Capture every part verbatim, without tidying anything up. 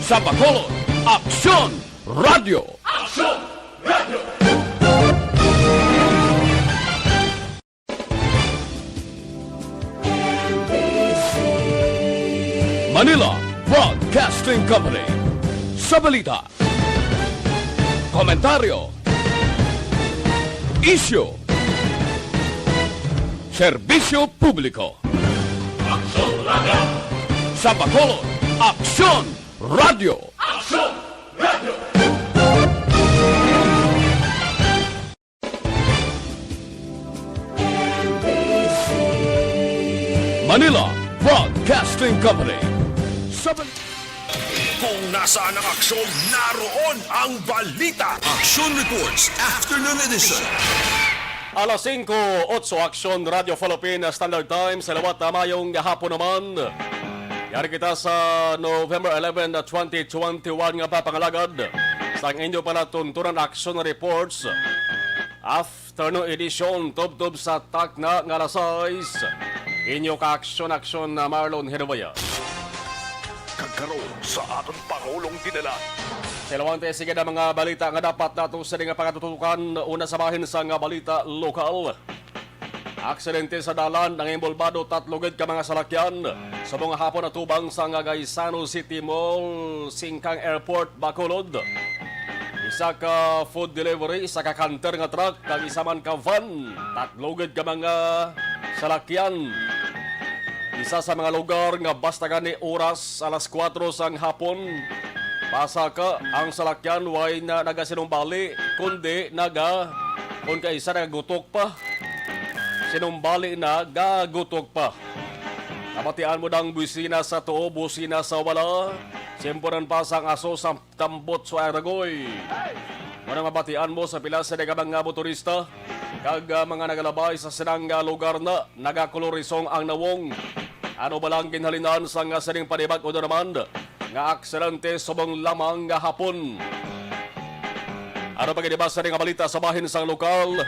Sa Bacolod, Aksyon Radio. Aksyon Radio. Manila Broadcasting Company. Sa balita, komentaryo, isyu, serbisyo publiko. Aksyon Radio. Sa Bacolod, Aksyon Radio. Aksyon Radio. Manila Broadcasting Company. Sa bal- Kung nasaan ang aksyon, naroon ang balita. Action Reports, Afternoon Edition. Alas singko, otso, Aksyon Radio Philippine Standard Time. Sa liwat, ah, mayong hapon naman. Yari kita sa November eleven, twenty twenty-one nga papangalagad sang inyo palatuntunan Action Reports. Afternoon edition, tubtob sa takna nga alas sais. Inyo ka-aksyon-aksyon na Marlon Hervaya. Kag karon sa aton Pangulong Dinala. Sa ilawang tayo, sige na mga balita nga dapat nato sa nga pangatutukan. Una sa bahin sa nga balita lokal. Aksidente sa dalan, ang inbolbado tatlo gid ka mga salakyan. Subong nga hapon, atubang sa nga Gaisano City Mall, Singkang Airport, Bacolod. Isa ka food delivery, isa ka canter nga truck, kag isa man ka van. Tatlo gid ka mga salakyan. Isa sa mga lugar nga basta gani oras alas kuwatro sang hapon, pasaka ang salakyan, way na nagasinumbali, kundi naga, kung kaisa nagagutok pa, sinumbali na, gagutok pa. Nabatian mo dang busina sa tuo, busina sa wala, simpuran pa sang aso sa tambot sa Aragoy. Muna mabatian mo sa pila sa mga motorista kag, ah, mga nagalabay sa sinang, ah, lugar na nagakolorisong ang nawong. Ano ba lang ginhalinan sa nga sining panibag-o na naman nga aksidente subong lamang nga hapon? Ano pa gid ba sa nga balita sa bahin sang lokal?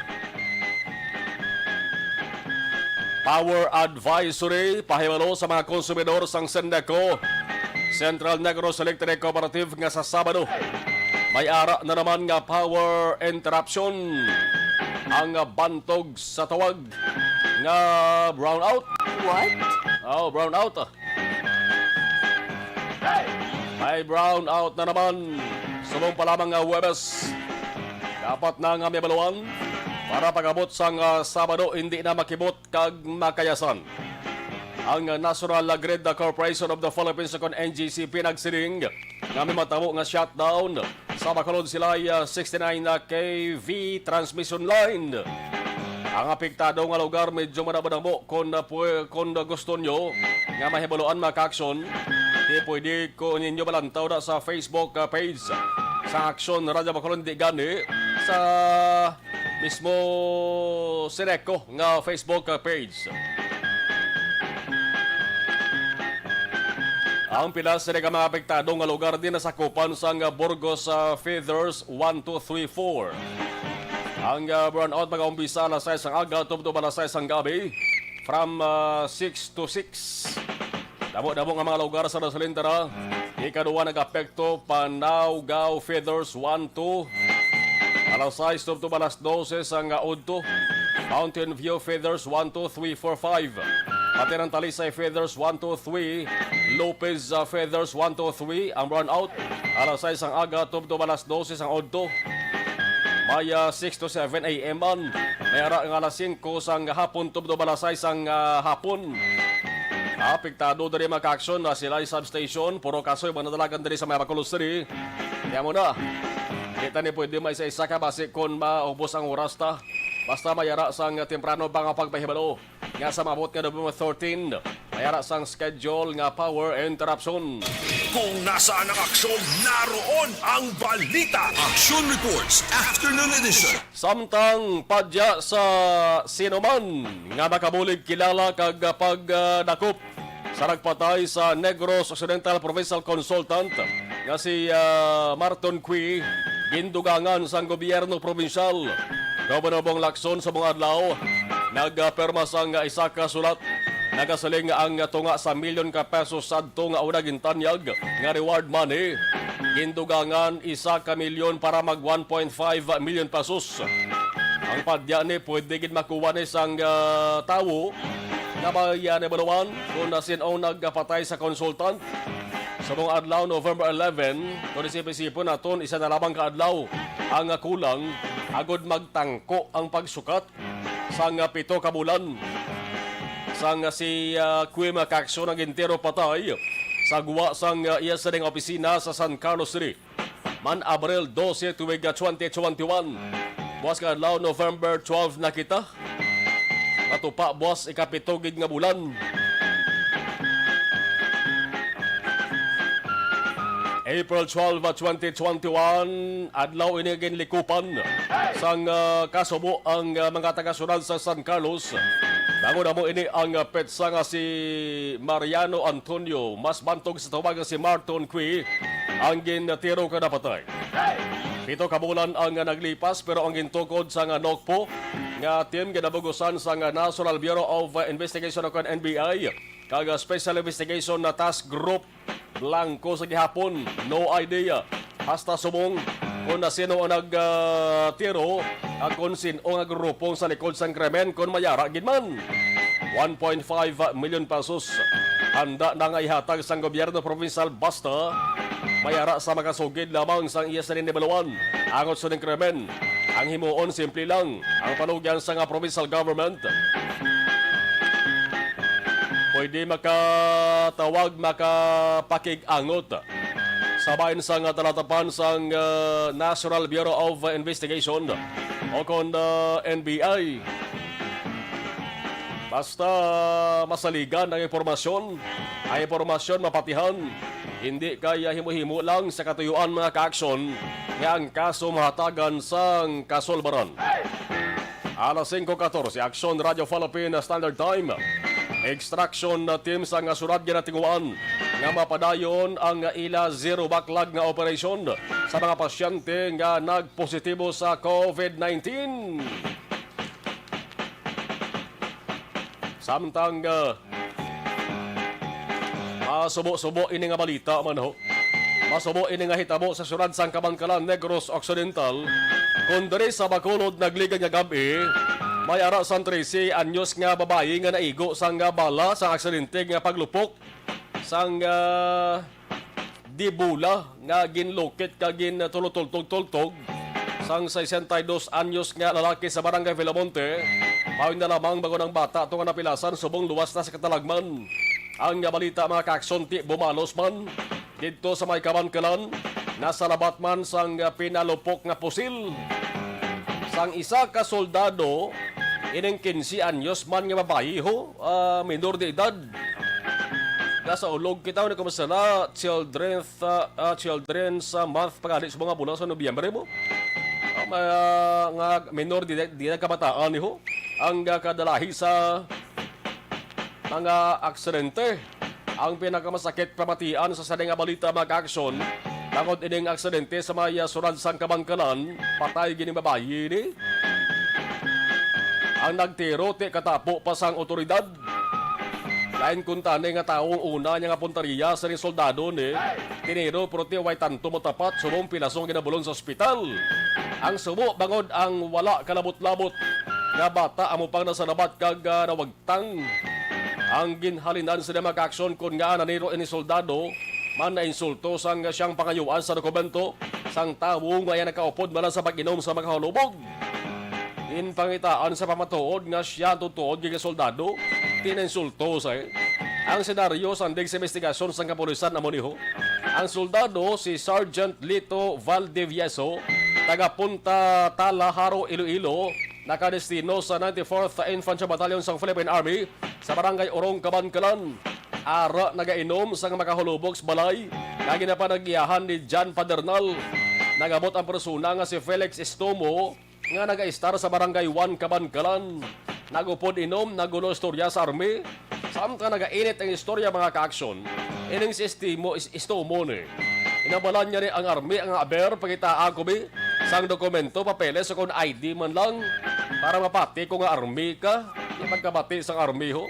Power Advisory, pahibalo sa mga konsumidor sang Sendeco, Central Negros Electric Cooperative, nga sa Sabado may ara na naman nga power interruption ang bantog sa tawag nga brownout. What? Oh, brownout. May brownout na naman. Subong pa lamang nga Huwebes, dapat na nga mabaluan para pag-abot sang, ah, Sabado, hindi na makibot kag makayasan. Ang National Grid Corporation of the Philippines, kon N G C P, nagsiling nga may matabo nga shutdown sa Bacolod Silay, ah, sixty-nine K V transmission line. Ang apektado nga lugar medyo madamo-damo kon, ah, pwe-, kon gusto nyo nga mahibaluan, mga ka-aksyon, di pwede ko ninyo malantaw na sa Facebook, ah, page sa Aksyon Radyo Bacolod, di gani sa mismo Sendeco nga Facebook page. Ang pila sa mga apektado nga lugar din nasakupan sang Burgos, ah, Feathers one two three four. Ang, ah, brownout magaumpisa alas sais sang aga tubtob alas sais sang gabi, from, ah, six to six. Damo-damo nga mga lugar sa Rosalindara. Ikaduha nag-apekto, Panawgao Feathers one two, alas sais tubtob alas dose sang udto. Mountain View Feathers one two three four five. Pati ng Talisay Feathers one two three, Lopez, uh, Feathers one two three, ang brownout. Alas sais sang aga tubtob alas dose sang udto. May, ah, six to seven A M man. May ara nga alas singko sang hapon tubtob alas sais sang, ah, hapon. Apektado diri, mga ka-aksyon, na Silay Substation, Puro Kasoy, mga nadalagan diri sa may Bacolod City. Kaya mo na, kita ni pwede may isa-isa ka basi kung maubos ang oras ta. Basta may ara sang temprano pa nga pagpahibalo nga sa maabot nga November thirteen, may ara sang schedule nga power interruption. Kung nasaan ang aksyon, naroon ang balita. Action Reports, Afternoon Edition. Samtang padya sa sinuman nga makabulig kilala kag pagdakop sa nagpatay sa Negros Occidental Provincial Consultant nga si, ah, Marton Cui, gindugangan sang gobyerno probinsyal. Governor Bong Lacson sa mga adlaw nagpirma sang isa ka sulat Nagasiling nga ang tunga sa milyon ka pesos sadto nga una gintanyag nga reward money, gindugangan isa ka milyon para mag one point five milyon pesos. Ang padya ni pwede gid makuha ni sang, ah, tawo nga may, ah, nahibaluan kung nasin-ong nagpatay sa consultant. Sa mga adlaw, November eleven, kung isip-isipon naton, isa na lamang ka adlaw ang kulang agod magtangko ang pagsukat sang pito ka bulan sang si, ah, Quim Cacson ang entero patay sa gwa sang, ah, iya sining opisina sa San Carlos City. Man, Abril dose, tuig, ah, twenty twenty-one. Buwas ka adlaw, November twelve na kita. Matupa buwas ikapito gid nga bulan. April twelve, twenty twenty-one, adlaw ini ginlikupan sang, ah, kasubo ang, ah, mga taga-syudad sa San Carlos. Bangod amo ini ang, ah, petsa nga si Mariano Antonio, mas bantog sa tawag nga si Marton Cui, ang gintiro kag napatay. Pito ka bulan ang, ah, naglipas, pero ang gintukod sang, ah, NOCPO nga team ginabugusan sang, ah, National Bureau of, ah, Investigation o kon N B I kag, ah, Special Investigation na Task Group, blanko sa gihapon, no idea. Hasta subong kung na sino ang nag, ah, tiro, kag kung sin-o nga grupo sa likod sang krimen, kung may ara gid man. One point five million pesos handa na nga ihatag sang gobyerno provincial basta may ara sa makasugid lamang sang iya sining nahibaluan. Angot sa ning krimen, ang himuon simple lang, ang panugyan sa nga provincial government pwede makatawag, makapakig-angot sa bahin sang talatapan sang, ah, National Bureau of Investigation o kon, ah, N B I. Basta masaligan ang impormasyon, ang impormasyon mapatihan, hindi kaya himo-himo lang sa katuyuan, mga kaaksyon, nga ang kaso mahatagan sang kasulbaran. Alas singko katorse, Aksyon Radyo Philippine Standard Time. Extraction na team sang syudad ginatinguhaan nga mapadayon ang ila zero backlog nga operasyon sa mga pasyente nga nagpositibo sa COVID nineteen. Samtang, ah, masubo-subo ini nga balita man ho. Masubo ini nga hitabo sa syudad sang Kabankalan, Negros Occidental. Kon diri sa Bacolod nagligad nga gab-i, may ara sang trese anyos nga babayi nga naigo sang, ah, bala sa aksidente nga paglupok sang, ah, Dibula nga ginlukit kag gintulo-tultog-tultog sang sesenta y dos anyos nga lalaki sa Barangay Villamonte. Mayon na lamang bag-o ang bata ato nga napilasan subong luwas na sa katalagman. Ang balita, mga kaaksyon, ti bumalos man didto sa may Kabankalan, nasalabat man sang pinalupok nga pusil sang isa ka soldado, ining quince anyos man nga babayi, ho, ah, minor de edad. Nasa ulog kita, ano, kumusta na? Children's, ah, ah, Children's, ah, Month pa gani sa mga bulan sa Nobyembre mo. Ah, mga, nga minor di, di na kabataan, ho. Ang, ah, kadalahi sa mga aksidente. Ang pinakamasakit pamatian sa sini nga balita, mga kaaksyon, bangod ining aksidente sa may, ah, syudad sang Kabankalan, patay gid ang babayi ni. Ang nagtiro ti katapo pa sang otoridad. Lain kuntani nga tawo ang una niya nga puntaria sa ning soldado ni tiniro, pero ti way tanto matapat subong pilason ginabulon sa ospital. Ang subo bangod ang wala kalabot-labot nga bata amo pang nasalabat kag, ah, nawagtang. Ang ginhalinan sa mga kaaksyon kon ngaa naniro ini soldado man nainsulto sang siyang pangayuan sa dokumento sang tawo nga iya nakaupod man lang sa pag-inom sa makahulubog. Ginpangitaan sa pamatuod nga siya tutuod nga soldado, tinainsulto sa ang senaryo sa andig sa investigasyon sang kapulisan amo ni ho. Ang soldado si Sergeant Lito Valdivieso, taga Punta Tala, Jaro, Iloilo, nakadestino sa ninety-fourth Infantry Battalion sang Philippine Army sa Barangay Orong, Kabankalan. Ara nagainom sang makahulubog sa balay nga ginapanag-iyahan ni John Padernal. Nag-abot ang persona nga si Felix Estomo nga nagaistar sa Barangay One, Kabankalan. Nagupod inom, nagulo istorya sa army. Samtang nagainit ang istorya, mga kaaksyon, ining si Estimo, is, Estomo ni. Inabalan niya ni ang army ang aber, pakitaa ko bi sang dokumento, papeles, o kon I D man lang, para mapati ko nga army ka. Di pagkabati sang army, ho.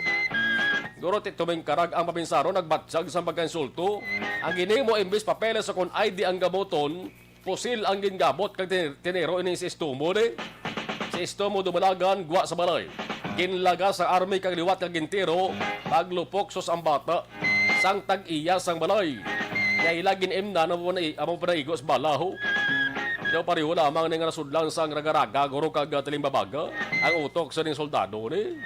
Pero ti-, tumingkarag ang pabinsaron, nagbatyag sang pagkainsulto. Ang ginhimo imbis papeles o kon I D ang gamoton, pusil ang gingamot kag tin-, tiniro ini si Estomo ni. Si Estomo dumalagan, gwa sa balay. Ginlagas ang army kag liwat kag gintiro, paglupok sus ang bata. Sang tag-iya sang balay. Nga ila gin-imnan amo na, amo pa naigo sa balaho. Daw pareho lamang ni nga nasudlan sang raga-raga, guro kag, ah, tilimbabaga ang utok sa ning soldado ni.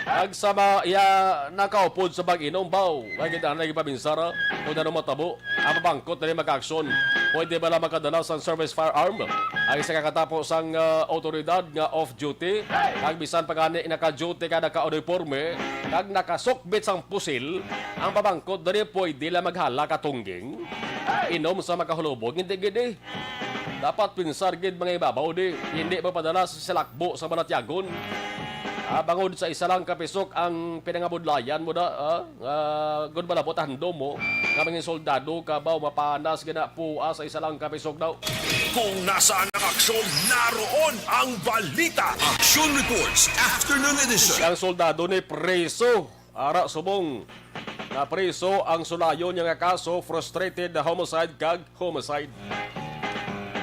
Kag sa ma-, iya nakaupod sa pag-inom, baw. Kay kita na ipabinsara kung ano matabo. Ang pabangkot na rin magka-aksyon. Pwede bala makadala sang service firearm ang isa ka katapo sang, ah, awtoridad nga off-duty? Kag bisan pa gani naka-duty ka naka-uniforme, kag nakasukbit sang pusil, ang pabangkot diri pwede lang maghala ka tungging. Inom sa makahulubog, hindi gid eh. Dapat pinsar gid mga ibabaw di, hindi magpadala sa silakbo sa balatyagon. Ah, bangod sa isa lang ka pisok ang pinangabudlayan mo na, ah, nga gud malabot ang handom mo, nga mga soldado ka ba, mapanas gina pua sa isa lang ka pisok daw. Kung nasaan ang aksyon, naroon ang balita. Action Reports, Afternoon Edition. Ang soldado ni preso. Ara subong na preso ang sulayon niya nga kaso, frustrated na homicide kag homicide.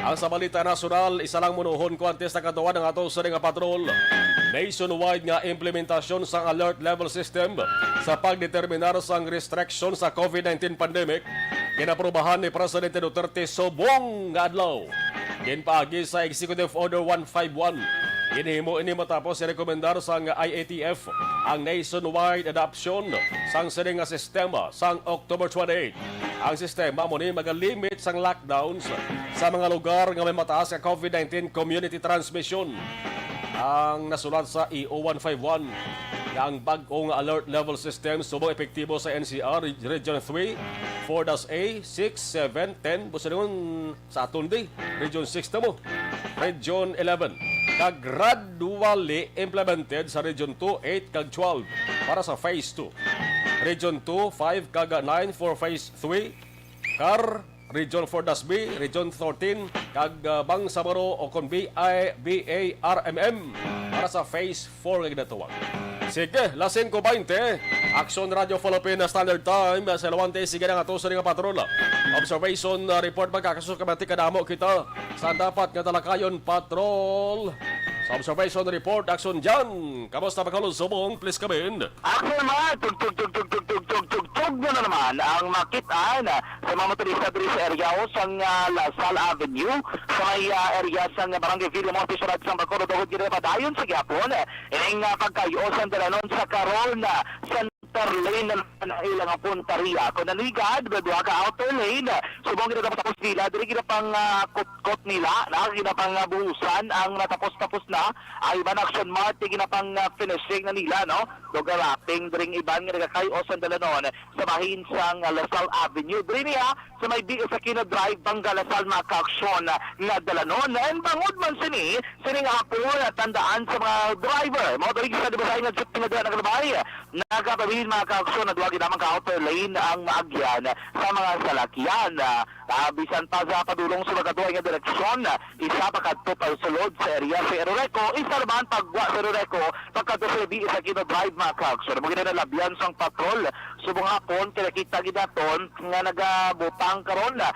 Ang sa balita nasyonal, isa lang munuhon ko antes nakatuwa ang ato sa nga patrol. Nationwide nga implementasyon sang alert level system sa pagdeterminar sang restriction sa COVID nineteen pandemic, ginaprubahan ni Presidente Duterte subong nga adlaw. Ginpaagi sa Executive Order one five one. Ginhimo ini matapos i-rekomendar sang I A T F ang nationwide adoption sang sini nga sistema sang October twenty-eight. Ang sistema mo ni magalimit sang lockdowns sa mga lugar nga may mataas nga COVID nineteen community transmission. Ang nasulat sa E O one five one nga ang bag-o nga alert level system subong epektibo sa N C R, Region three, four dash A, six, seven, ten, busa ningon sa aton di, Region six na mo, Region eleven, kag gradually implemented sa Region two, eight, kag twelve para sa Phase two. Region two, five, kag nine for Phase three, kar Region four dash B, Region thirteen, kag, ah, Bangsamoro o kon B I, B A R M M para sa Phase four nga ginatawag. Sige, las singko baynte, Aksyon Radio Philippine Standard Time, sa Lawante, sige na nga to sa nga patrol. Observation, ah, report, magkakaso ka, kadamo kita sa dapat nga talakayon, patrol. Sa observation report, Aksyon Jan, kamusta, pagkalusubong, please come in. Aksyon man, tug, tug, tug, tug, tug, tug, tug, tug, tug na, na naman ang makit-an sa mga motorista diri sa area o sang, ah, La Salle Avenue, sa may, ah, area sang Barangay Villamonte, Siyudad sang Bacolod, tungod gid padayon sa gihapon, eh, ining, ah, pagkayo sang dalanon sa karon, ah, center lane na naman ang ilang puntaria. Kung nanigad, may duha ka outer lane, subong ginatapos-tapos nila, diri ginapang, ah, kutkot nila, na ginapang, ah, buhusan ang natapos-tapos na. Ang iban, Aksyon Mart, ginapang, ah, finishing na nila, no? Lugar wrapping, diri ang iban nga nagakayo sang dalanon sa bahin sang, ah, La Salle Avenue. Diri niya, sa may B S Aquino Drive, Bangga, La Salle, mga kaaksyon, ah, nga dalanon. And bangod man sini, sining hapon, ah, tandaan sa mga driver, motorista, di ba, sa nga jeep nga dala naglabay, nakapabilin, mga kaaksyon, na duha gid lamang ka outer lane ang maagyan sa mga salakyan. Ah, ah, bisan pa sa padulong sa magkatuhay nga direksyon, ah, isa pa kadto pa sulod sa area sa Eroreco, isa naman pagwa sa Eroreco, pagkadto sa B S Aquino Drive, mga kaaksyon. Mo gid na nalabyan sang patrol subong hapon, kay nakita gid naton nga nagabutang karon nga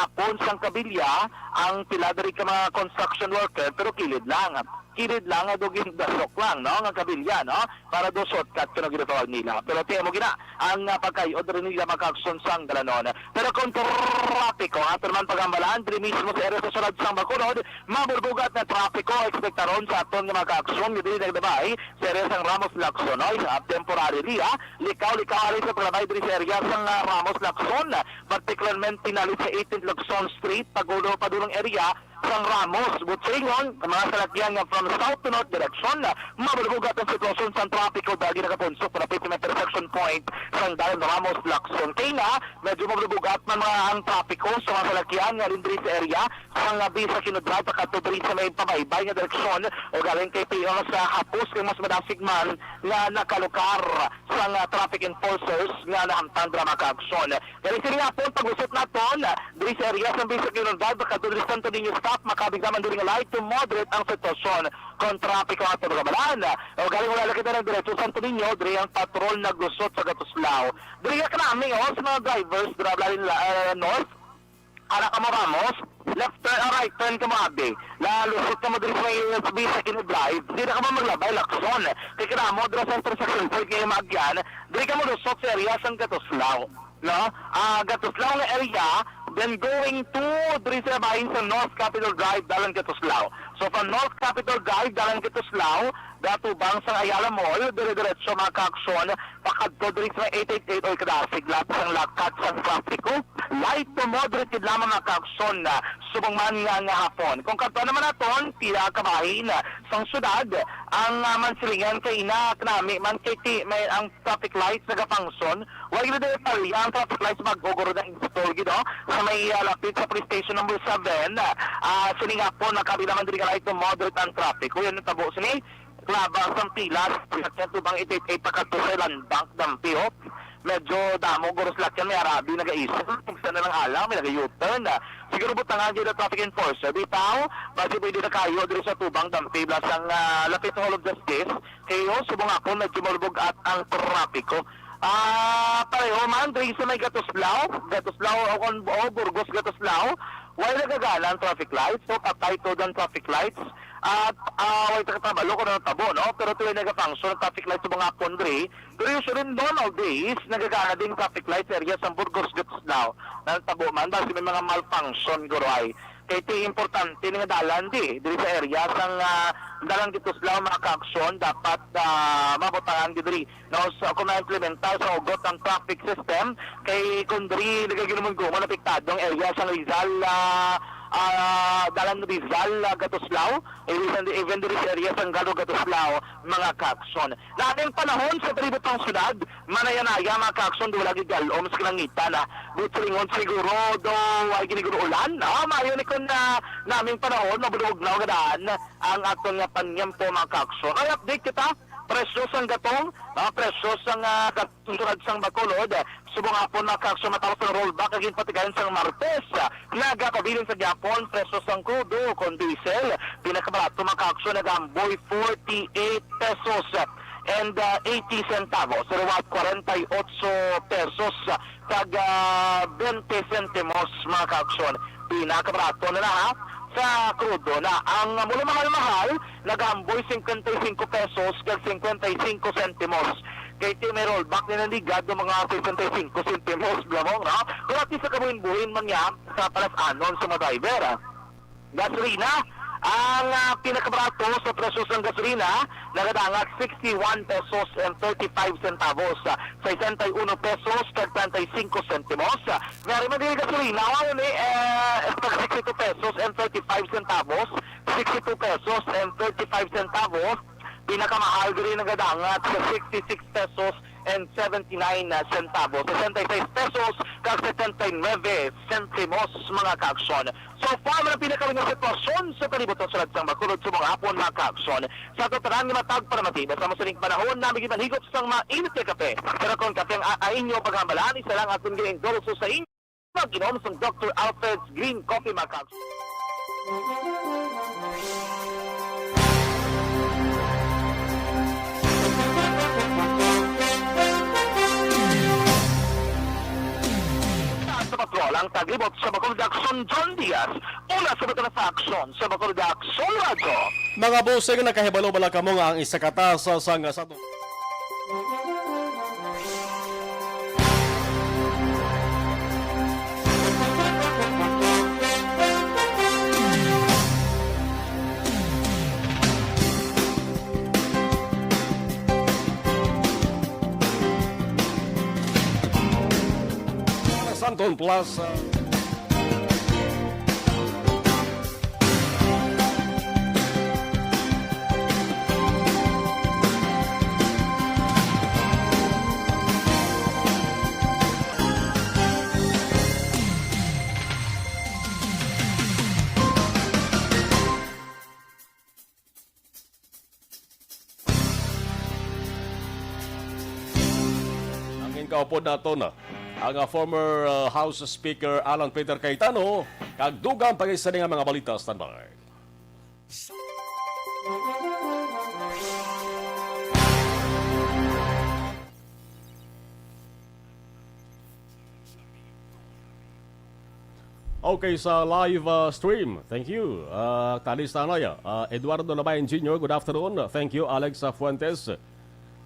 hapon sang kabilya ang pila diri ka mga construction worker, pero kilid lang. Kilid lang nga dugin dasok lang, no, nga kabilya, no, para do shortcut kuno ginatawag nila. Pero ti mo gina ang, ah, pagkayo diri nila, mga kaaksyon, sang dalanon. Pero kung trapiko, ato naman pagambalan diri mismo sa area sa Siyudad sang Bacolod, mabulbugat na trapiko ekspektaron sa aton nga mga kaaksyon nga diri naglabay sa area sang Ramos Lacson, no? Sa temporarily, ah, likaw-likaw ali sa paglabay diri sa area sang, ah, Ramos Lacson, particularmente na sa eighteenth Lacson Street, pagulo padulong area sang Ramos, Butsingon, ang mga salakyan nga from south to north direction, mabulbugat ang sitwasyon sang trapiko dagi nakapunsok palapit sa may intersection point sang dalan Ramos Lacson. Kay na, medyo mabulbugat man mga ang trapiko sa mga salakyan nga diri sa area sang, ah, B S Aquino Drive pakadto diri sa may pabaybay nga direksyon o galing kay P O sa Hapos kay mas madasig man nga nakalukar sang, ah, traffic enforcers nga nahamtang dira, mga kaaksyon. Kay sini nga pon pag-usot naton, ah, diri sa area sang B S Aquino Drive pakadto diri sa Santo Niño Stop, Makabig naman diri nga light to moderate ang sitwasyon kon trapiko ato mga balaan. O galing wala lang kita ng diretso Santo Niño, diri ang patrol naglusot sa Gatuslao. Diri ka nami, oh, sa mga drivers, dira Blanin, ah, North. Ara ka mo Ramos, left turn, ah, right turn ka mo abi. Lalusot ka mo diri sa may U S B sa Kino Drive, di na ka mo maglabay lakson. Kay kada mo dira sa intersection point kay maagyan, diri ka mo lusot sa area sang Gatuslao, no? Ah, Gatuslao nga area, then going to diri sa bahin sa North Capitol Drive, dalan Gatuslao. So from North Capitol Drive, dalan Gatuslao, gatubang sa Ayala Mall, dire-diretso mga kaaksyon, pakadto diri sa eight eight eight o ikadasig lapis ang lakad sang trapiko. Light to moderate gid lamang mga kaaksyon na subong man nga, nga hapon. Kung kadto naman naton, pila kabahin sang syudad ang, ah, Mansilingan kay ina kanami man kay ti, may ang traffic lights nagafunction. Wala gid diri palya ang traffic lights, bag-o guro na install gid, oh, sa may, ah, lapit sa police station number seven. Ah, sining hapon, makabi naman diri ka light to moderate ang traffic. Kung yun ang tabo sini, Klaba sang pilas, sakyan tubang eight eight eight pakadto sa Land Bank, Dampi, oh. Medyo damo guro sila kyan, may arabi, nagaisip, kung saan na lang alang, may naga-U-turn. Siguro butangan gyud ang traffic enforcer. Bitaw, basi pwede na kayo diri sa tubang, Dampi, blas ang, ah, lapit sa Hall of Justice. Kayo, subong ako, medyo malubog at ang trapiko. Ah, pareho man, diri sa may Gatuslao, Gatuslao, o kon, o Burgos, Gatuslao, wala nagagana ang traffic lights, so patay to ang traffic lights. At, ah, way ta kabalo kung ano tabo, no? Pero tuloy nagafunction ang traffic light sa mga hapon diri. Pero usually, normal days, nagagana din traffic light sa area sa Burgos, Gatuslao. Nagtabo man, basi may mga malfunction, guroy. Kay ti importante nga dalan di, diri sa area sang, ah, dalan Gatuslao, mga kaaksyon, dapat, ah, mabutangan gid diri. No, so, kung na-implementar sa ugot ang traffic system, kay kung diri nagaginumon-gumon, apektado ang area sang Rizal, ah, ah, dalan Rizal, ah, Gatuslao, even, even diri sa area sang Galo Gatuslao, mga kaaksyon. Naming panahon sa palibot sang syudad, manaya-naya, mga kaaksyon, di wala gid galom sa kalangitan, ah. Buot silingon siguro, do, ay giniguro ulan. Ah, maayo ni kun, ah, naming panahon, mabudog na gadaan ang aton nga panyempo, mga kaaksyon. Ay, update kita, presyo sang gatong, ah, presyo sang, ah, gatong tulad sang Bacolod, subong hapon, mga kaaksyon, matapos ang rollback nga ginpatigayon sang Martes, ah, nagapabilin sa gihapon, presyo sang krudo kon diesel, pinakabarato, mga kaaksyon, nagaamboy forty-eight pesos and, ah, eighty centavos, liwat kwarenta y otso pesos, ah, kag, ah, bente sentimos, mga kaaksyon. Pinakabarato na na, ha? Sa krudo na. Ang, ah, mulo mahal-mahal, nagaamboy cincuenta y cinco pesos kag cincuenta y cinco centimos. Kay ti may rollback ni nanigad ng mga sesenta y cinco centimos, blamong, no? Gratis sa kabuhin-buhin man niya sa palas-anon sa mga driver, ah. Gasolina, ang, ah, pinakabarato sa presyo sang gasolina, nagadangat sixty-one pesos and thirty-five centavos, ah, sesenta y uno pesos kag treinta y cinco centimos. May ari man diri gasolina, ano ni, eh, sixty-two pesos and thirty-five centavos, sixty-two pesos and thirty-five centavos. Pinakamahal diri nagadangat sa sixty-six pesos and seventy-nine centavos, sesenta y seis pesos kag setenta y nueve sentimos, mga kaaksyon. So far, man ang pinakalingon sitwasyon sa palibot sa syudad sang Bacolod subong hapon, mga kaaksyon. Sa ato tanan nga matag para matiba sa mo sining panahon, nami gid manhigop sang mainit nga kape. Pero kung kape ang a-, a inyo paghambalan, isa lang aton gi-endorse sa inyo. Mag-inom sang Doctor Alfred's Green Coffee, mga kaaksyon. Sa patrol ang taglibot sa Bacolod Aksyon, John Diaz. Una sa Bacolod sa Aksyon, sa Bacolod Aksyon Radyo. Mga boss, nga nakahibalo bala kamo nga ang isa ka taas sang sa Santon Plaza. Ang kaupod nato na. ang, ah, former, ah, House Speaker Alan Peter Cayetano, kag dugang pa gid sini nga mga balita. Standby. Okay, sa live, ah, stream. Thank you. Ah, talis tanay, ah, Eduardo Labayan Junior, good afternoon. Thank you, Alex, ah, Fuentes.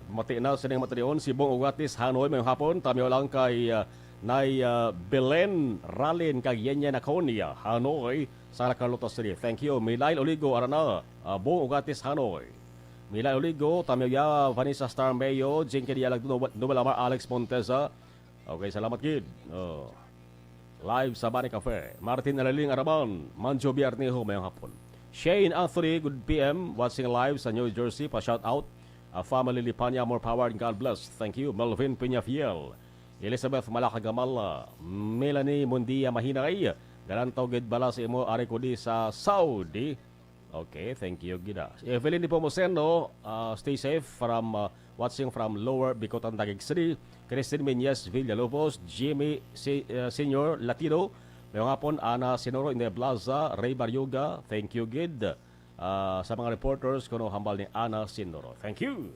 Mati na sining matinion si Bong Ugatis Hanoy, mayong hapon. Tamiyo lang kay, ah, Nay, ah, Belen Ralin kag Yenya Naconia Hanoy sa La Carlota City. Thank you. Milail Oligo, Arana, ah, Bong Ugatis Hanoy. Milail Oligo, tamiyo ya, Vanessa Star Mayo, Jinky Dialag, Noel Amar, Alex Monteza. Okay, salamat gid. Oh. Live sa Bani Cafe. Martin Alaling Araban, Manjo Biarneho, mayong hapon. Shane Anthony, good P M, watching live sa New Jersey, pa shout out. Ah, family Lipanya, more power and God bless. Thank you. Melvin Peñafiel, Elizabeth Malaka Gamala, Melanie Mundia Mahinay, galantaw gid bala sa imo, ari ko di sa Saudi. Okay, thank you gid, ah. Evelyn Nepomuceno, ah, stay safe from, ah, watching from Lower Bicutan, Taguig City. Christine Meñez Villalobos, Jimmy Si-, ah, Senior Latino. Mayong hapon, Ana Sinoro, Inday Blaza, Ray Barriuga. Thank you gid, ah, sa mga reporters kuno hambal ni Ana Sinoro. Thank you.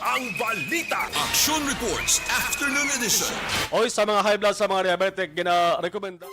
Ang balita. Action Reports, Afternoon Edition. Oy, sa mga high blood, sa mga diabetic, gina-recommenda.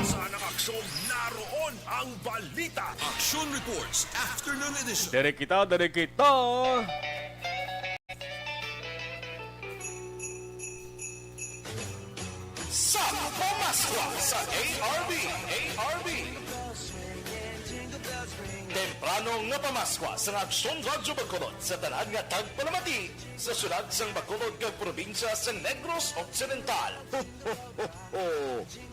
Saan ang aksyon? Naroon ang balita. Action Reports, Afternoon Edition. Diri kita, diri kita. Sa Pamaskwa sa A R B, A R B. Temprano nga pamaskwa sa Aksyon Radyo Bacolod sa tanan nga tagpalamati sa syudad sang Bacolod kag probinsya sa Negros Occidental. Ho, ho, ho, ho.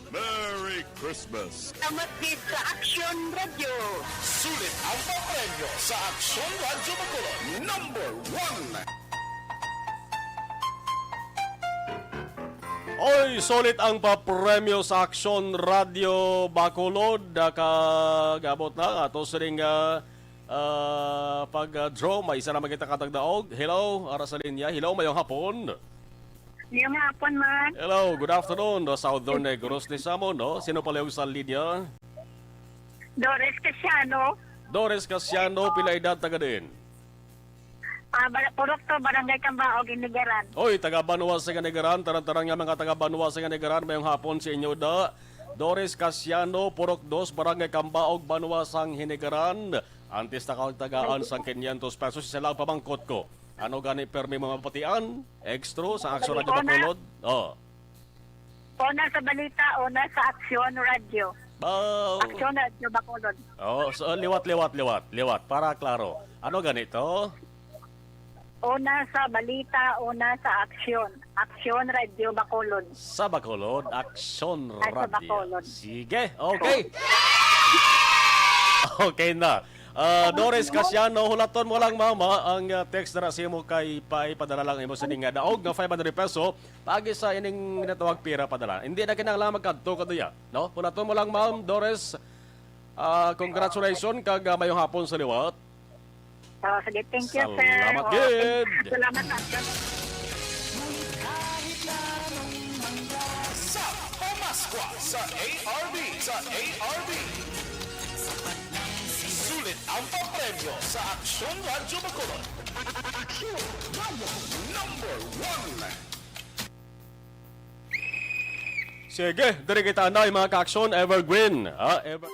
Merry Christmas! Tamat gid sa Aksyon Radyo. Sulit ang papremyo sa Aksyon Radyo Bacolod. Number one. Oy, sulit ang papremyo sa Aksyon Radyo Bacolod. Nakagabot na ato sining, ah, ah, pag-draw. May isa naman kita katagdaog. Hello, ara sa linya. Hello, mayong hapon. Mayong hapon, man. Hello, good afternoon. Do Southern Negros ni Samo, no? Sino pala yung sa linya? Doris Casiano. Doris Casiano, pila edad, taga din? Ah, Bar-, Purok to, Barangay Cambaog, Inigaran. Oy, taga Banwa sa Inigaran, tanan-tanan nga mga taga Banwa sa Inigaran, mayong hapon sa inyo da. Doris Casiano, Purok dos, Barangay Cambaog, Banwa sang Hinigaran. Antes na kang tagaan sang quinientos pesos, isa lang pamangkot ko. Ano gani permi mga patian? Extra sa Aksyon Radyo Una. Bacolod? Oh. Una sa balita, una sa Aksyon Radyo. Oh. Aksyon Radyo Bacolod. Oh, so liwat, liwat, liwat, liwat para klaro. Ano ganito? Una sa balita, una sa aksyon. Aksyon Radyo Bacolod. Sa Bacolod, Aksyon Ay, sa Radyo. Bacolod. Sige, okay. Okay na. Ah, Doris Casiano, hulaton mo lang, mama, ang, ah, text na sa imo kay pa-, ipadala lang imo sa ning, ah, daog nga five hundred peso. Pagi sa ining natawag pira padala. Hindi na kinahanglan magkadto ka diya, no? Hulaton mo lang, Ma'am Doris. Ah, congratulations kag, ah, mayong hapon sa liwat. Oh, sige, thank you, sir. Salamat Oh, gid. Salamat, sir. Sa Pamaskwa sa A R B, sa A R B. Sulit ang papremyo sa Aksyon Radyo Bacolod. Aksyon Radyo Number one. Sige, diri kita na, mga ka-aksyon, Evergreen. Ah, Ever-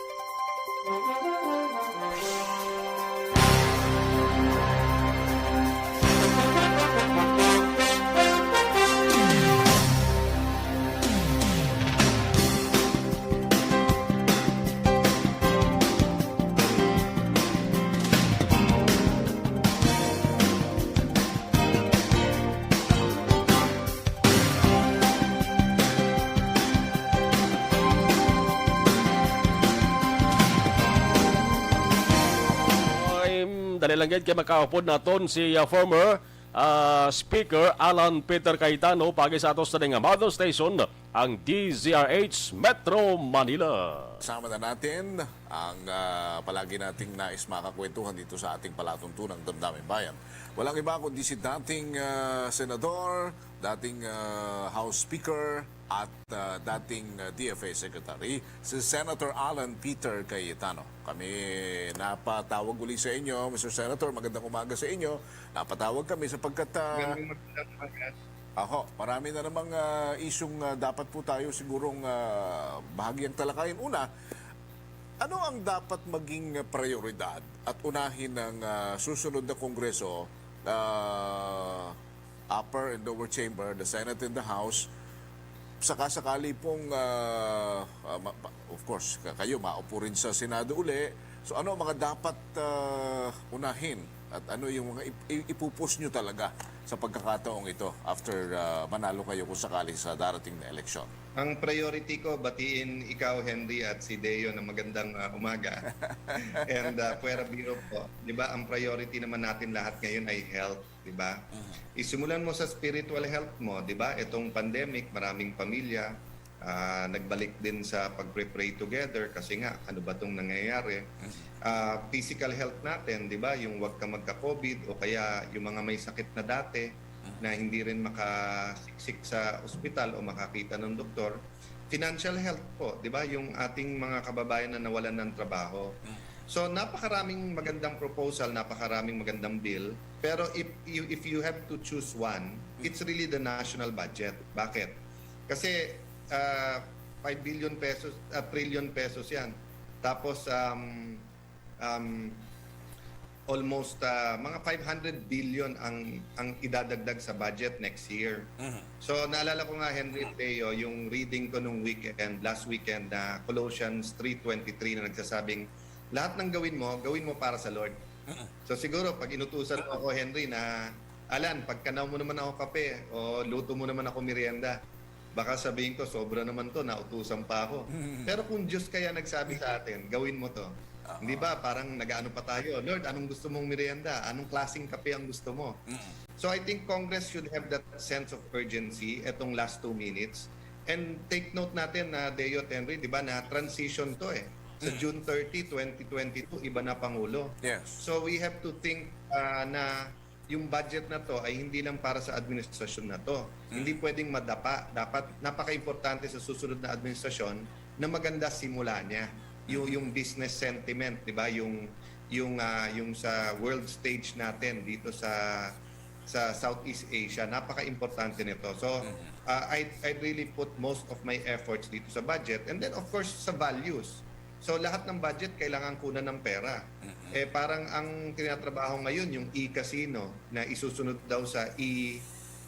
Ay, dali lang gid kay makaupod naton si, ah, former, ah, Speaker Alan Peter Cayetano pagi sa ato sa ning mother station, ang D Z R H Metro Manila. Kasama na natin ang, ah, palagi nating nais makakwentuhan dito sa ating palatuntunang Damdaming Bayan. Walang iba kundi si dating, ah, senador, dating, ah, House Speaker, at, ah, dating, ah, D F A Secretary, si Senator Alan Peter Cayetano. Kami napatawag uli sa inyo, Mister Senator, magandang umaga sa inyo. Napatawag kami sapagkat, ah, Magandang umaga. Aho, marami na namang, ah, isyung, ah, dapat po tayo sigurong, ah, bahagyang talakayin. Una, Ano ang dapat maging prioridad at unahin ng, ah, susunod na Kongreso, ah, upper and lower chamber, the Senate and the House, saka-sakali pong, ah, ah, ma-, pa-, of course, ka-, kayo maupo rin sa Senado uli. So, ano ang mga dapat, ah, unahin at ano yung mga ip-, i-, ipupus nyo talaga sa pagkakataong ito after, ah, manalo kayo kung sakali sa darating na eleksyon? Ang priority ko, batiin ikaw, Henry, at si Deo ng magandang, ah, umaga. And, ah, pwera biro po, di ba, ang priority naman natin lahat ngayon ay health, di ba? Mhm. Isimulan mo sa spiritual health mo, di ba? Itong pandemic, maraming pamilya, ah, nagbalik din sa pag-pray together kasi nga, ano ba tong nangyayari? Mhm. Ah, physical health natin, di ba? Yung wag ka magka-covid o kaya yung mga may sakit na dati Mhm. na hindi rin makasiksik sa ospital o makakita ng doktor. Financial health po, di ba? Yung ating mga kababayan na nawalan ng trabaho. Mhm. So, napakaraming magandang proposal, napakaraming magandang bill. Pero if you, if you have to choose one, Mhm. it's really the national budget. Bakit? Kasi, ah, five billion pesos, ah, trillion pesos yan. Tapos, um, um, almost, ah, mga five hundred billion ang, ang idadagdag sa budget next year. Mhm. So, naalala ko nga, Henry, Teo, yung reading ko nung weekend, last weekend, na Colossians three twenty-three, na nagsasabing, "Lahat ng gawin mo, gawin mo para sa Lord." Mhm. So, siguro, pag inutusan mo ako, Henry, na, "Alan, pagkanaw mo naman ako kape, o luto mo naman ako merienda," baka sabihin ko, "Sobra naman 'to, nautusan pa ako." Pero kung Diyos kaya nagsabi sa atin, "Gawin mo 'to." Oo. Hindi ba, parang nag-aano pa tayo, "Lord, anong gusto mong merienda? Anong klaseng kape ang gusto mo?" Mm. So, I think Congress should have that sense of urgency etong last two minutes. And take note natin na, Deo at Henry, di ba, na transition 'to eh. Sa Mm. June thirty, twenty twenty-two, iba na Pangulo. Yes. So, we have to think, ah, na yung budget na 'to ay hindi lang para sa administrasyon na 'to. Hindi Mm. pwedeng madapa. Dapat napaka-importante sa susunod na administrasyon na maganda simula niya. Yung, Mm. yung business sentiment, di ba? Yung, yung, ah, yung sa world stage natin dito sa, sa Southeast Asia, napaka-importante nito. So, Mm. ah, I, I really put most of my efforts dito sa budget. And then, of course, sa values. So, lahat ng budget kailangan kunan ng pera. Mm-mm. Eh, parang ang tinatrabaho ngayon, yung e-casino na isusunod daw sa e-,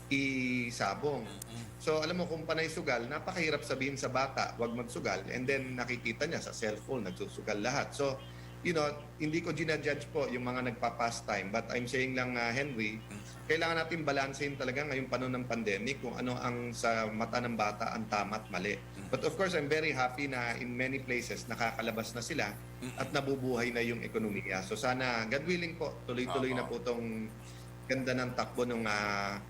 e-sabong. Mm-mm. So, alam mo, kung panay sugal, napakahirap sabihin sa bata, "Wag magsugal." And then, nakikita niya sa cellphone, nagsusugal lahat. So, you know, hindi ko ginajudge po yung mga nagpa-pastime, but I'm saying lang, ah, Henry, Mm. kailangan natin balansehin talaga ngayong panahon ng pandemic kung ano ang sa mata ng bata ang tama at mali. Mm. But of course, I'm very happy na in many places, nakakalabas na sila Mm. at nabubuhay na yung ekonomiya. So sana, God willing po, tuloy-tuloy na Opo. po 'tong ganda ng takbo ng, ah,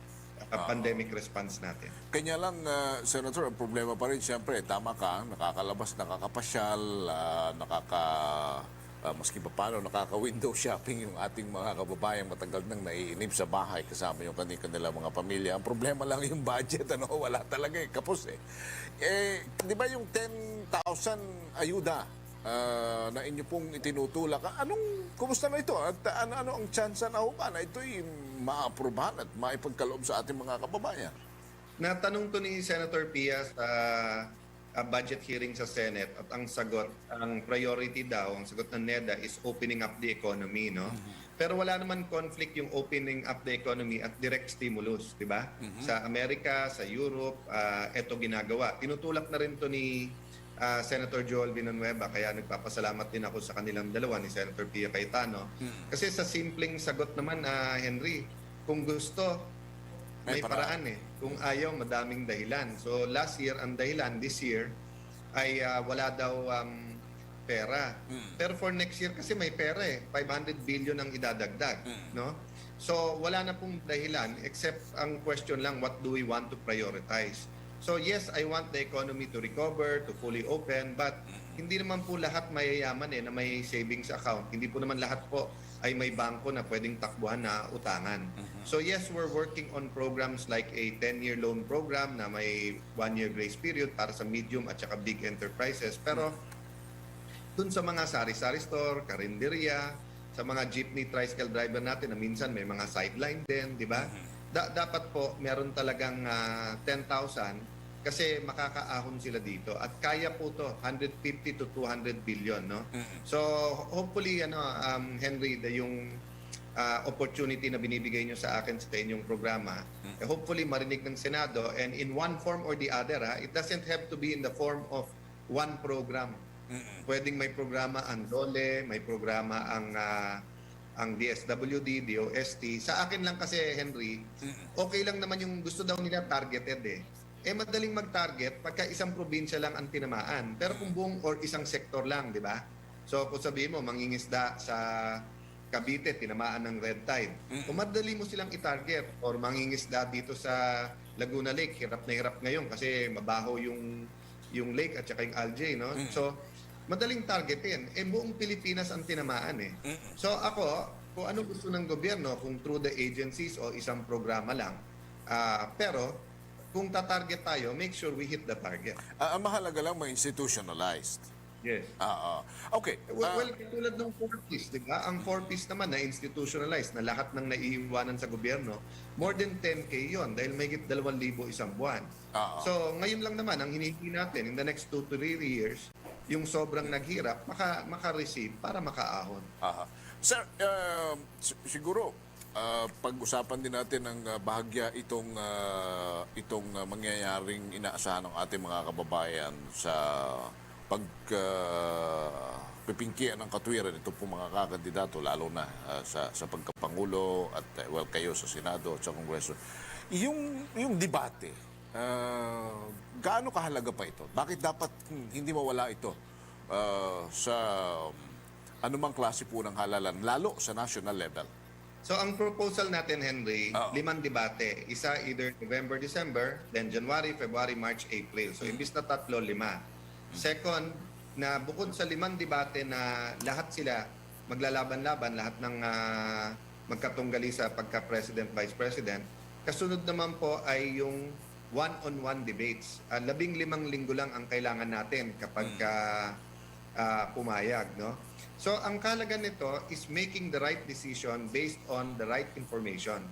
ah, Oo. pandemic response natin. Kanya lang, ah, Senator, ang problema pa rin, siyempre, tama ka, nakakalabas, nakakapasyal, ah, nakaka-, ah, maski pa paano, nakaka-window shopping yung ating mga kababayan. Matagal nang naiinip sa bahay kasama yung kani-, kanilang mga pamilya. Ang problema lang yung budget, ano, wala talaga eh, kapos eh. Eh, di ba yung ten thousand ayuda, ah, na inyo pong itinutulak, ah, anong, kumusta na ito? At, ah, ano, ano ang tsansa na ho ba na ito'y maaprubahan at maipagkaloob sa ating mga kababayan? Natanong to ni Senator Pia sa, ah, budget hearing sa Senate, at ang sagot, ang priority daw, ang sagot ng NEDA is opening up the economy, no? Mhm. Pero wala naman conflict yung opening up the economy at direct stimulus, di ba? Mhm. Sa Amerika, sa Europe, ah, eto ginagawa. Tinutulak na rin to ni, ah, Senator Joel Villanueva, kaya nagpapasalamat din ako sa kanilang dalawa, ni Senator Pia Cayetano. Mhm. Kasi sa simpleng sagot naman, ah, Henry, kung gusto, May may paraan. paraan eh. Kung ayaw, madaming dahilan. So, last year, ang dahilan, this year, ay, ah, wala daw, um, pera. Mm. Pero for next year kasi may pera eh, five hundred billion ang idadagdag, Mm. no? So, wala na pong dahilan except ang question lang, what do we want to prioritize? So, yes, I want the economy to recover, to fully open, but Mm. hindi naman po lahat mayayaman eh na may savings account. Hindi po naman lahat po ay may bangko na pwedeng takbuhan na utangan. Mhm. So, yes, we're working on programs like a ten-year loan program na may one-year grace period para sa medium at saka big enterprises. Pero Mhm. dun sa mga sari-sari store, karinderya, sa mga jeepney, tricycle driver natin na minsan may mga sideline din, di ba? Mhm. Da-, dapat po meron talagang, ah, ten thousand kasi makakaahon sila dito. At kaya po to, hundred fifty to two hundred billion, no? Mm. So, hopefully, ano, um, Henry, da yung ah, opportunity na binibigay nyo sa akin sa inyong programa, eh, hopefully marinig ng Senado, and in one form or the other, ha, it doesn't have to be in the form of one program. Mm-mm. Pwedeng may programa ang DOLE, may programa ang ah, ang D S W D, D O S T. Sa akin lang kasi, Henry, Mm-mm. okay lang naman yung gusto daw nila targeted eh. Eh, madaling mag-target pagka isang probinsya lang ang tinamaan. Pero kung buong or isang sektor lang, di ba? So, kung sabihin mo, mangingisda sa Cavite, tinamaan ng red tide. Mm. Kung madali mo silang i-target, or mangingisda dito sa Laguna Lake, hirap na hirap ngayon kasi mabaho yung yung lake at saka yung algae, no? Mm. So, madaling targetin. Eh, buong Pilipinas ang tinamaan eh. Mm-mm. So, ako, kung ano gusto ng gobyerno, kung through the agencies o isang programa lang, ah, pero kung tatarget tayo, make sure we hit the target. Ah, ang mahalaga lang, ma-institutionalized. Yes. Ah, ah. Okay. Well, Ah, well, katulad ng four Ps, di ba? Ang four Ps naman na institutionalized na lahat ng naiiwanan sa gobyerno, more than ten K yon dahil mahigit dalawang libo isang buwan. ah, ah. So, ngayon lang naman, ang hinihingi natin in the next two to three years, yung sobrang naghirap, maka, maka-receive para makaahon. Aha. Sir, um, si- siguro, ah, pag-usapan din natin ng ah, bahagya itong ah, itong ah, mangyayaring inaasahan ng ating mga kababayan sa pag ah, pipingkian ng katwiran ito po mga kakandidato, lalo na ah, sa sa pagkapangulo at eh, well, kayo sa Senado at sa Kongreso. Yung yung debate, ah, gaano kahalaga pa ito? Bakit dapat hmm, hindi mawala ito ah, sa anumang klase po ng halalan, lalo sa national level? So, ang proposal natin, Henry, Oo. limang debate. Isa either November, December, then January, February, March, April. So, imbis na tatlo, lima. Second, na bukod sa limang debate na lahat sila maglalaban-laban, lahat ng ah, magkatunggali sa pagka-president, vice president, kasunod naman po ay yung one-on-one debates. Ah, labing limang linggo lang ang kailangan natin kapag ah, ah, pumayag, no? So, ang kahalagan nito is making the right decision based on the right information.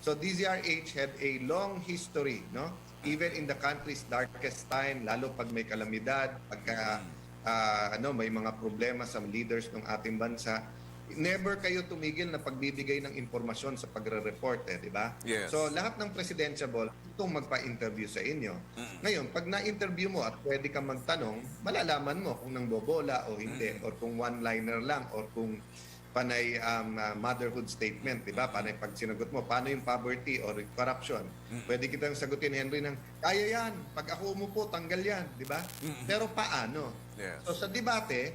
So, D Z R H had a long history, no? Even in the country's darkest time, lalo pag may kalamidad, pagka ah, ano, may mga problema sa leaders ng ating bansa, never kayo tumigil na pagbibigay ng impormasyon sa pagre-report, eh, di ba? Yes. So, lahat ng presidentiable, itong magpa-interview sa inyo. Mm. Ngayon, pag na-interview mo at pwede kang magtanong, malalaman mo kung nangbobola o hindi, or kung one-liner lang, or kung panay um, uh, motherhood statement, di ba? Panay pag sinagot mo, paano yung poverty or yung corruption? Pwede kitang sagutin, Henry, ng, kaya yan, pag ako umupo, tanggal yan, di ba? Pero paano? Yes. So sa debate,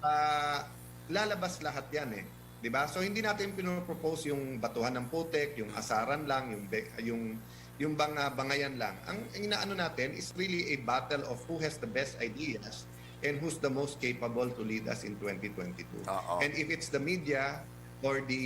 ah, lalabas lahat yan eh. Di ba? So hindi natin pinopropose yung batuhan ng putek, yung asaran lang, yung, be- yung, yung bang, ah, bangayan lang. Ang inaano natin is really a battle of who has the best ideas and who's the most capable to lead us in twenty twenty-two. Oo. And if it's the media or the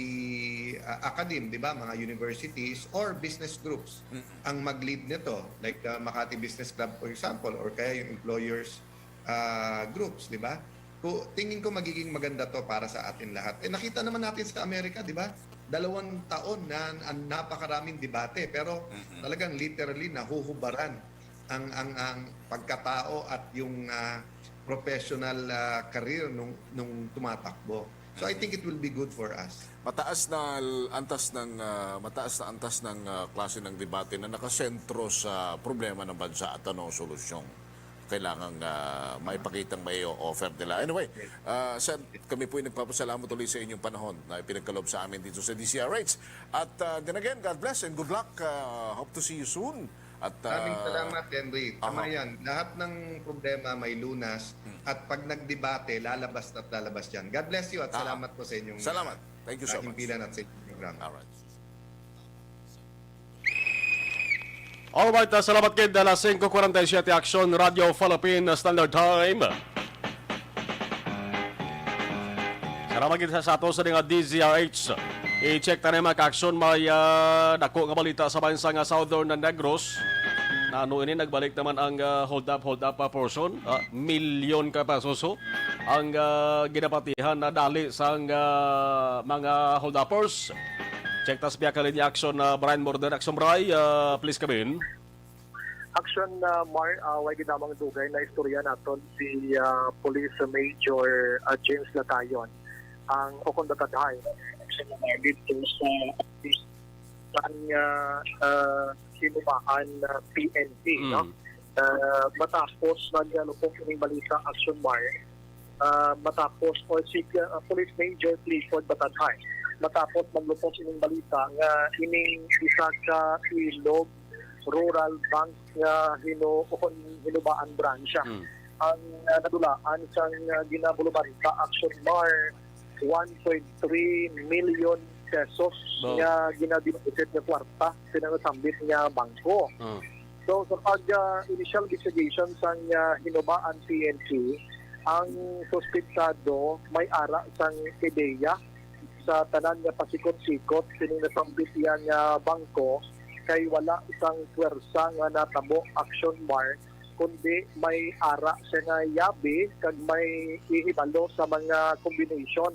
uh, academe, di ba, mga universities or business groups ang mag-lead nito, like the Makati Business Club, for example, or kaya yung employers uh, groups, di ba? Ku- Tingin ko magiging maganda to para sa atin lahat. Eh, nakita naman natin sa Amerika, di ba? Dalawang taon na, na napakaraming debate, pero talagang literally nahuhubaran ang ang ang pagkatao at yung ah, professional ah, career nung nung tumatakbo. So I think it will be good for us. Mataas na antas ng ah, mataas na antas ng ah, klase ng debate na nakasentro sa problema ng bansa at ano ang solusyong kailangang ah, maipakitang may offer nila. Anyway, ah, sir, kami po'y nagpapasalamat ulit sa inyong panahon na ipinagkaloob sa amin dito sa D Z R H. At ah, then again, God bless and good luck. Ah, hope to see you soon. At ah, Maraming salamat, Henry. Tama Aha. Yan. Lahat ng problema may lunas at pag nagdebate, lalabas at lalabas yan. God bless you at Aha. Salamat po sa inyong Salamat. Thank you so ah, much. himpilan at sa inyong programa. Alright. Alright, ah, salamat kid, alas singko kwarenta y siete, Aksyon Radio Philippine Standard Time. Salamat gid sa, sa ato sa nga D Z R H. I-check ta na mga ka-aksyon, may ah, dako nga balita sa bansa nga Southern Negros. Na ano ini, nagbalik naman ang ah, hold up, hold up ah, portion. Ah, milyon ka pesos, oh, ang ah, ginapatihan na dali sang ah, mga hold uppers. Check tas biya ka linya aksyon na Brian Morden, aksyon Bray, ah, please come in. Action, ah, Mar, ah, way gid namang dugay na istorya naton si, ah, Police Major, ah, James Latayon, ang ukon Batadhay. Action, Mar, dito sa ang, ah, ah, Hinubaan, ah, P N P, no? Mm. Ah, matapos maglupok ining balita, Action Mar, ah, matapos, o si, ah, Police Major Clifford Batadhay, matapos maglupok ining balita nga ining isa ka ilog rural bank nga hinu-, Hinubaan Branch, ah, Mm. ang, ah, nadulaan sang, ah, ginabulubanta, Action Mar, one point three million pesos Wow. nga ginadeposit nga kwarta sa nasambit nga bangko. Ah. So, sa pag, ah, initial investigation sang, ah, Hinubaan P N P, ang suspetsado may ara sang ideya sa tanan nga pasikot-sikot sining nasambit iya nga bangko, kay wala sang pwersa nga natabo, Action Mar, kundi may ara siya nga yabi kag may ihibalo sa mga combination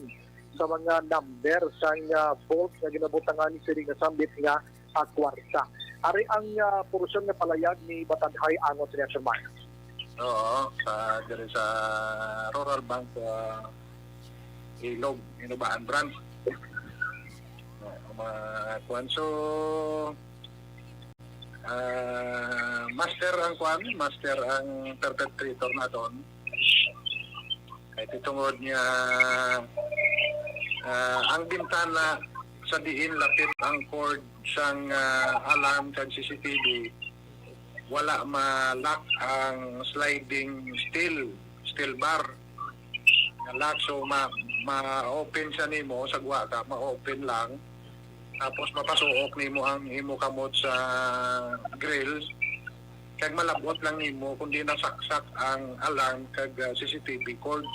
sa mga number sang, ah, vault nga ginabutangan sini nga sambit nga, ah, kwarta. Ari ang, ah, porsyon nga palayag ni Batadhay angot sa Action Mar. Oo, sa, diri sa Rural Bank, ah, Ilog, Hinubaan Branch. Oo, ma-, kuwan. So, ah, master ang kuwan, master ang perpetrator naton. Kay tungod nga, ah, ang bintana sa diin lapit ang cord sang, ah, alarm kag C C T V, wala ma-lock ang sliding steel, steel bar nga lock. So, ma-, ma-open siya nimo, sagwa ka, ma-open lang. Tapos mapasuok nimo ang imo kamot sa grill. Kag malabot lang nimo kung di nasaksak ang alarm kag, ah, C C T V cord.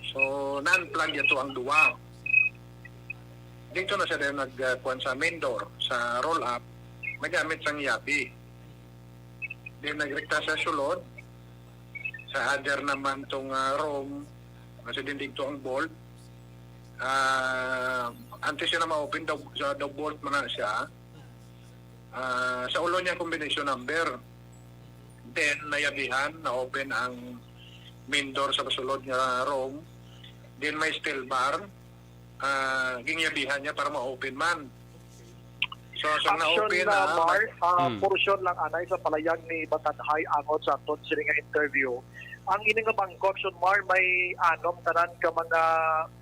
So, na-unplug yato ang duwa. Dito na siya din nag, ah, kuwan sa main door, sa roll up, nagamit sang yabi. Then nagrekta sa sulod, sa other naman tong, ah, room, kasi din dito ang bolt. Ah, antes siya na ma-open, daw, sa, daw bolt man na siya. Ah, sa ulo niya combination number. Then, nayabihan, na-open ang main door sa sulod nga room. Then, may steel bar. Ah, gingyabihan niya para ma-open man. So, sa Action na-open na, na, Mar, ah, Hmm. porsyon lang anay sa palayag ni Batadhay angot sa aton sini nga interview. Ang ini nga bangko, Action Mar, may anom tanan ka mga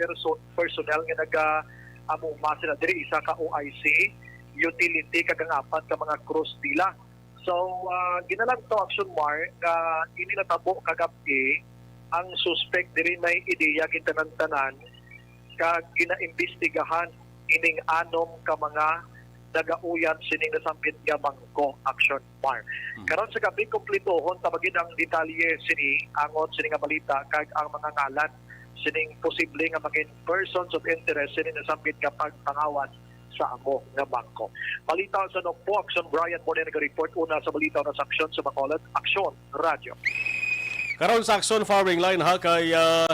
perso-, personnel nga naga-amuma sila diri, isa ka O I C, utility, kag ang apat ka mga crews nila. So, ah, ginalantaw, Action Mar, nga ini natabo kagab-i, ang suspek diri may ideya gitanan-tanan kag ginaimbestigahan ining anom ka mga nagauyab sining nasambit nga bangko, Action Mar. Mhm. Karon sa gab-i, kumpletohon ta pa gid ang detalye sini, angot sini nga balita kag ang mga ngalan sining posible nga maging persons of interest sini nasambit nga pagpangawas sa amo nga bangko. Balita sa Nokpo, Action Brian Moreno naga-report una sa balita na sa Aksyon sa Bacolod, Aksyon Radio. Karon sa Aksyon Firing Line, ha, kay, ah,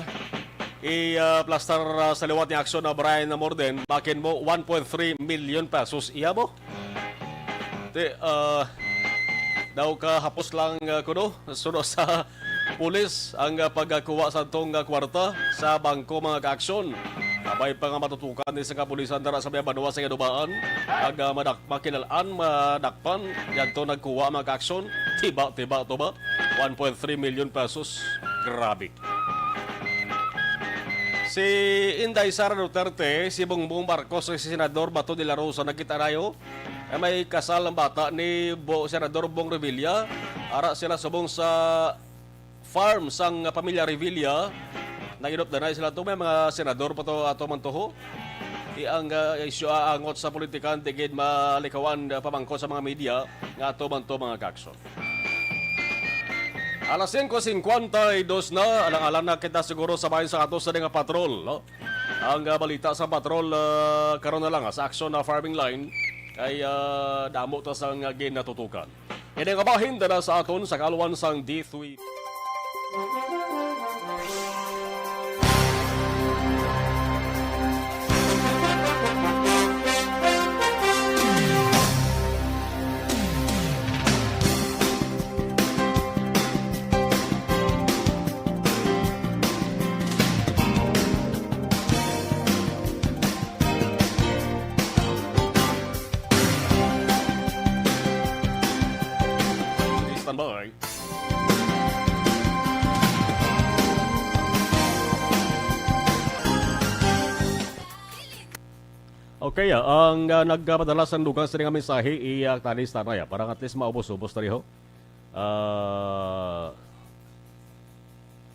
i, ah, plastar, ah, sa liwat ni Aksyon na Brian Morden, bakin mo one point three million pesos iya mo. Ti, ah, daw ka hapos lang, ah, kuno, suno sa pulis ang, ah, pagkuha sa tong, ah, kwarta sa bangko, mga kaaksyon. Kabay pa nga matutukan ni sa kapulisan dara sa may banwa sa Hinubaan, ang, ah, madak-, makilal-an, madakpan, yadto nagkuha, mga kaaksyon. Tiba-tiba to ba? One point three million pesos. Grabe. Si Inday Sara Duterte, si Bongbong Marcos, si Senador Bato de la Rosa, nakita nayo, eh, may kasal ang bata ni Bo-, Senador Bong Revilla. Ara sila subong sa farm sang pamilya Revilla. Nag-inop na sila to. May mga senador pa to, ato man to, ho. Di ang, ah, isyu aangot sa politika, di gid malikawan, ah, pamangkot sa mga media nga ato man to, mga kaaksyon. Alas singko singkwenta y dos na, alang-alang na kita siguro sa bahin sa ato sa nga patrol, no? Ang, ah, balita sa patrol, ah, karon na lang, ah, sa Aksyon na Farming Line, kay, ah, damo ta sang, ah, ginatutukan. Ini nga bahin dala sa aton sa kalwan sang D three. Kaya ang, ah, nagpadala sang dugang sa nga mensahe, iya tanis tanay, ah, para at least maubos-ubos na riho. Ah,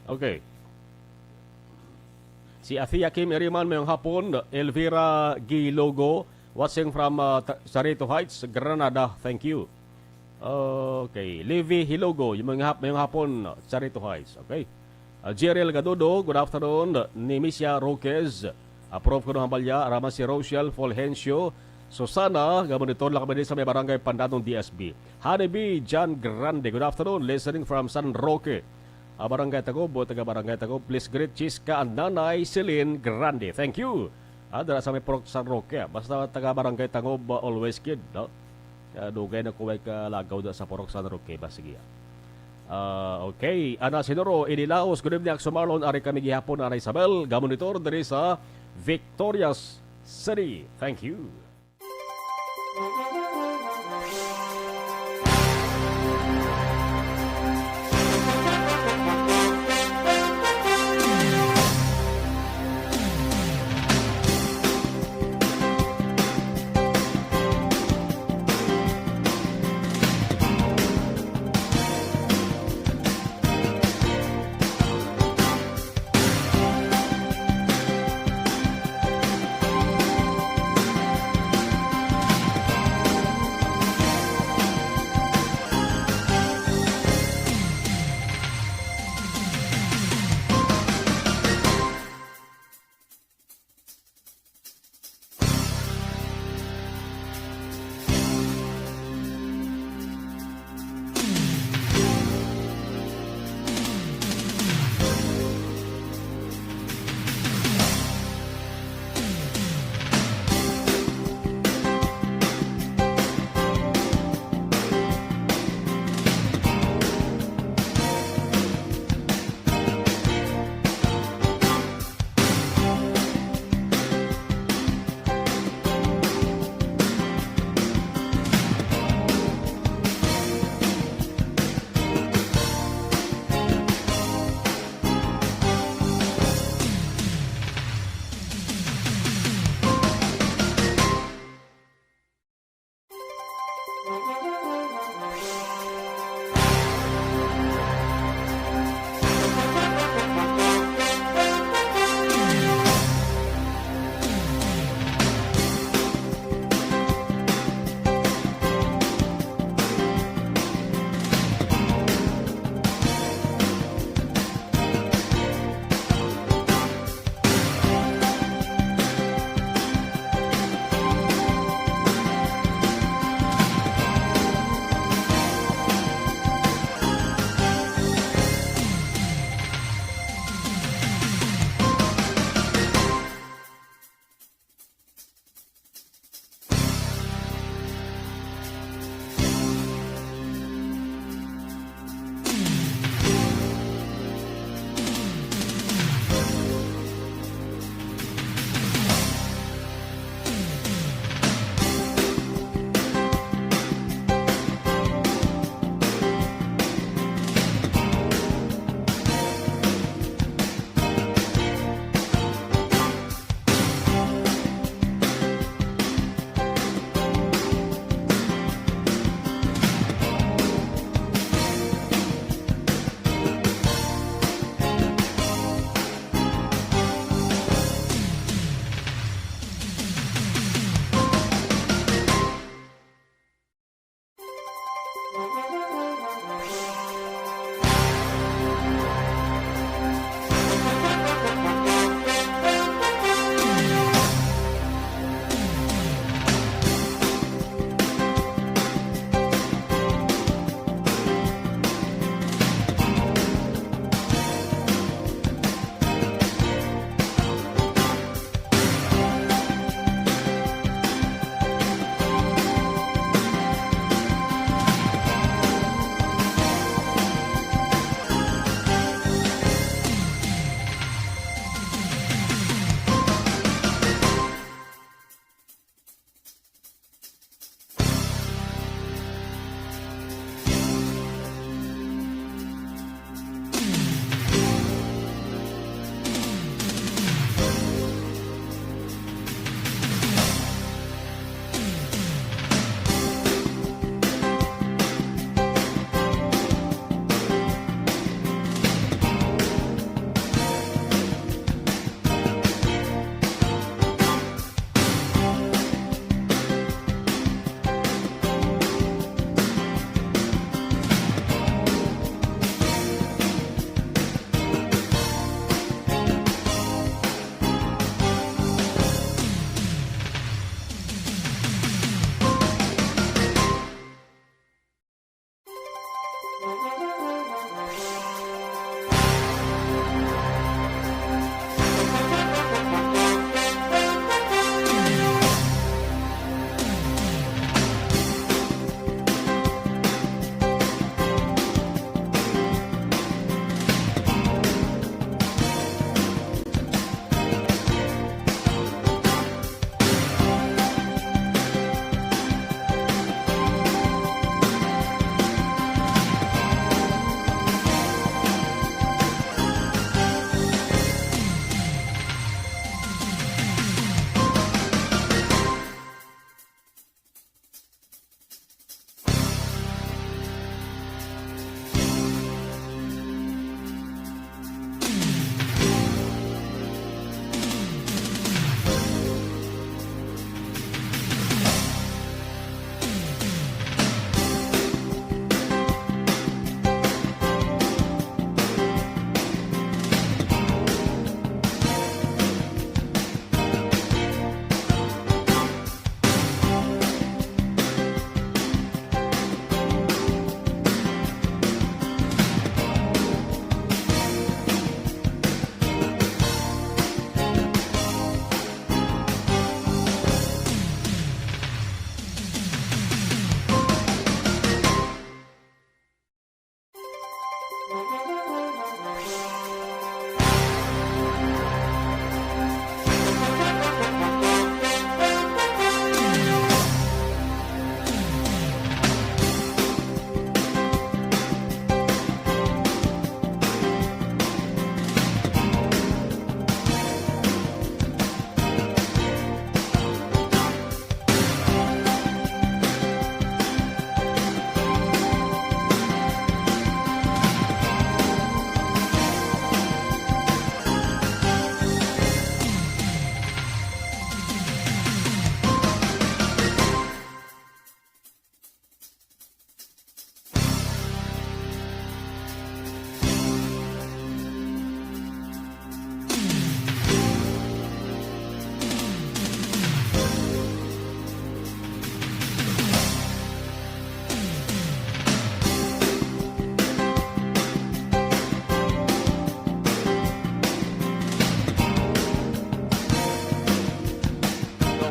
okay. Si Athea Kim Iriman, mayong hapon. Elvira Gilogo, watching from, ah, Ta-, Sarito Heights, Granada. Thank you. Okay. Levi Hilogo, yung mga hap-, mayong hapon, Sarito Heights. Okay. Ah, Jeriel Gadudo, good afternoon. Nemisia Roquez, approve ko ng hambalya. Araman si Rochelle Fulgencio. Susana, gamonitor lang kami din sa may barangay Pandanong D S B. Honey B, John Grande, good afternoon. Listening from San Roque. Ah, Barangay Tagob, o taga Barangay Tagob, please greet Chiska and Nanay Celine Grande. Thank you. Ah, dira sa may Purok San Roque, ah. Basta taga Barangay Tagob, ah, always kid, no? Ah, dugay na kuway kalagaw da sa Purok San Roque, ba? Sige, ah. Ah, okay. Ana Sinoro, Inilaos, good evening, Akso Marlon. Ari kami gihapon, Ana Isabel, gamonitor diri sa Victorias City. Thank you.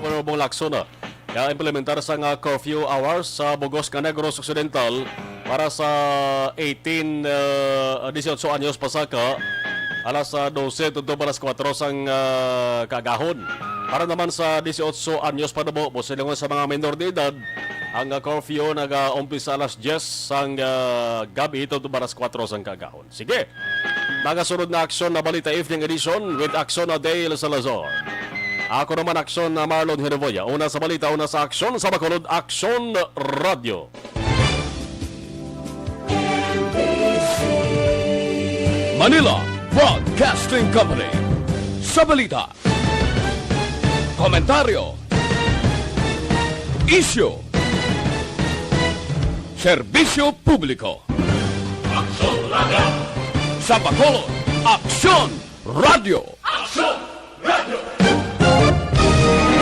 Honorable Lacson, ah, ya implementar sang curfew hours sa Bug-os nga Negros Occidental para sa eighteen, ah, dieciocho anyos pasaka, alas, ah, dose tubtob alas kuwatro sang, ah, kaagahon. Para naman sa dieciocho anyos panubo, posilingon sa mga menor de edad, ang, ah, curfew nagaumpisa alas diyes sang, ah, gab-i tubtob alas kuwatro sang kaagahon. Sige. Nagasunod na Aksyon na Balita Evening Edition with Aksyon na Dale Salazar. Ako naman, Aksyon na Marlon Hinovoya. Una sa balita, una sa aksyon, sa Bacolod, Aksyon Radyo. Manila Broadcasting Company. Sa balita, komentaryo, isyu, serbisyo publiko. Aksyon Radyo. Sa Bacolod, Aksyon Radyo. Aksyon